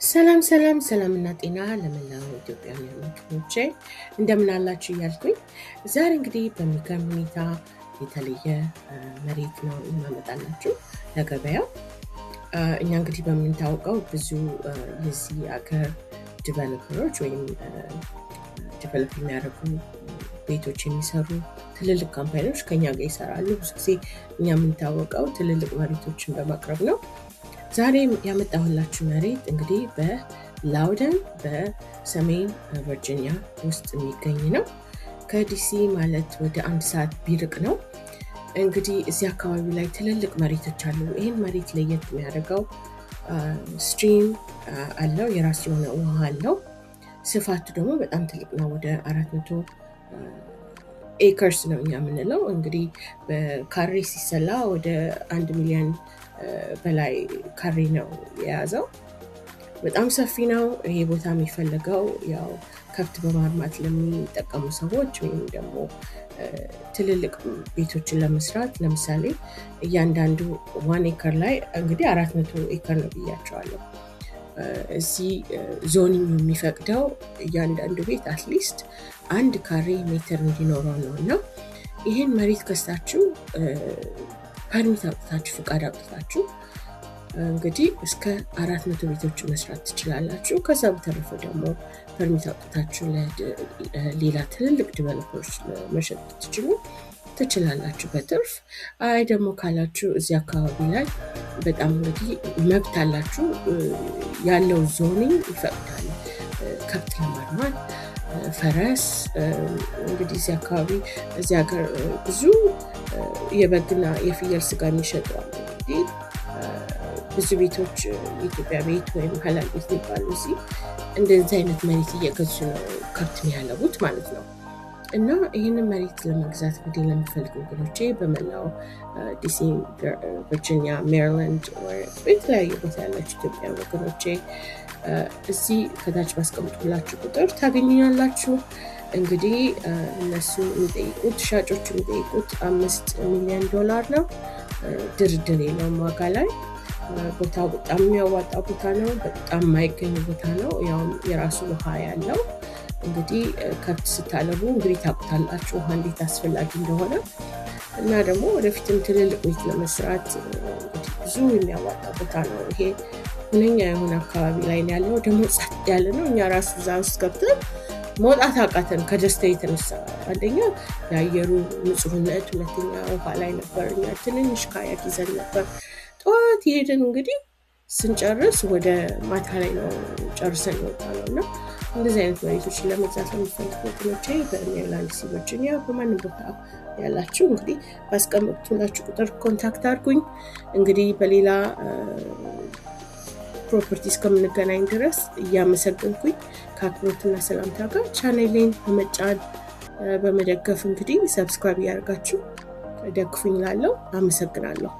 ሰላም ሰላም ሰላምና ጤና ለመላው ኢትዮጵያውያን ወገኖቼ፣ እንደምን አላችሁ እያልኩኝ ዛሬ እንግዲህ በሚገርም ሁኔታ የተለየ መሬት ነው የማመጣላችሁ ለገበያው። እኛ እንግዲህ በምንታወቀው ብዙ የዚህ አገር developer ኦች ወይም develop የሚያደርጉ ቤቶች የሚሰሩ ትልልቅ company ዎች ከኛ ጋር ይሰራሉ። ብዙ ጊዜ እኛ የምንታወቀው ትልልቅ መሬቶችን በማቅረብ ነው። ዛሬ ያመጣሁላችሁ መሬት እንግዲህ በላውደን በሰሜን ቨርጂኒያ ውስጥ የሚገኝ ነው። ከዲሲ ማለት ወደ 1 ሰዓት ቢርቅ ነው። እንግዲህ እዚህ አካባቢ ላይ ትልልቅ መሬቶች አሉ። ይህን መሬት ለየት የሚያደርገው stream አለው፣ የራሱ የሆነ ውሃ አለው። ስፋቱ ደግሞ በጣም ትልቅ ነው። ወደ 400 acres ነው እኛ የምንለው። እንግዲህ በካሬ ሲሰላ ወደ 1 ሚሊዮን በላይ ካሬ ነው የያዘው። በጣም ሰፊ ነው። ይሄ ቦታ የሚፈለገው ያው ከብት በማርባት ለሚጠቀሙ ሰዎች ወይም ደግሞ ትልልቅ ቤቶችን ለመስራት። ለምሳሌ እያንዳንዱ 1 acre ላይ፣ እንግዲህ 400 acre ነው ብያቸዋለሁ። እዚህ zoning የሚፈቅደው እያንዳንዱ ቤት at least 1 ካሬ ሜትር እንዲኖረው ነው። እና ይህን መሬት ገዝታችሁ፣ permit አውጥታችሁ፣ ፍቃድ አውጥታችሁ እንግዲህ እስከ 400 ቤቶች መስራት ትችላላችሁ። ከዛ በተረፈ ደግሞ permit አውጥታችሁ ሌላ ትልልቅ developer ኦች መሸጥ ትችሉ ትችላላችሁ በትርፍ። አይ ደግሞ ካላችሁ እዚህ አካባቢ ላይ በጣም እንግዲህ መብት አላችሁ። ያለው zoning ይፈቅዳል ከብት ለማርባት፣ ፈረስ። እንግዲህ እዚህ አካባቢ፣ እዚህ ሀገር ብዙ የበግና የፍየል ስጋ የሚሸጡ አሉ። እንግዲህ ብዙ ቤቶች የኢትዮጵያ ቤት ወይም ሀላል ቤት የሚባሉ እዚህ እንደዚህ አይነት መሬት እየገዙ ነው ከብት የሚያለቡት ማለት ነው። እና ይህንን መሬት ለመግዛት እንግዲህ ለሚፈልጉ ወገኖቼ በመላው ዲሲ፣ ቨርጂኒያ፣ ሜሪላንድ፣ የተለያዩ ቦታ ያላችሁ ኢትዮጵያ ወገኖቼ እዚህ ከታች ባስቀምጡላችሁ ቁጥር ታገኙኛላችሁ። እንግዲህ እነሱ የሚጠይቁት፣ ሻጮቹ የሚጠይቁት 5 ሚሊዮን ዶላር ነው። ድርድር የለውም ዋጋ ላይ። ቦታው በጣም የሚያዋጣ ቦታ ነው። በጣም የማይገኝ ቦታ ነው። ያውም የራሱ ውሃ ያለው። እንግዲህ ከብት ስታለቡ እንግዲህ ታውቁታላችሁ ውሃ እንዴት አስፈላጊ እንደሆነ። እና ደግሞ ወደፊትም ትልልቅ ቤት ለመስራት እንግዲህ ብዙ የሚያዋጣ ቦታ ነው። ይሄ ሁነኛ የሆነ አካባቢ ላይ ነው ያለው። ደግሞ ጸጥ ያለ ነው። እኛ ራሱ እዛ ውስጥ ገብተን መውጣት አቃተን ከደስታ የተነሳ። አንደኛ የአየሩ ንጹህነት፣ ሁለተኛ ውሃ ላይ ነበር። እኛ ትንንሽ kayak ይዘን ነበር። ጠዋት የሄድን እንግዲህ ስንጨርስ ወደ ማታ ላይ ነው ጨርሰን የወጣነው። እና እንደዚህ አይነት መሬቶችን ለመግዛት ለሚፈልጉ ወገኖቼ በሜሪላንድ፣ ዲሲ፣ ቨርጂኒያ በማንም ቦታ ያላችሁ እንግዲህ ባስቀመጥኩላችሁ ቁጥር contact አድርጉኝ። እንግዲህ በሌላ property እስከምንገናኝ ድረስ እያመሰገንኩኝ ከአክብሮትና ሰላምታ ጋር ቻኔሌን በመጫን በመደገፍ እንግዲህ subscribe እያደርጋችሁ ደግፉኝ እላለሁ። አመሰግናለሁ።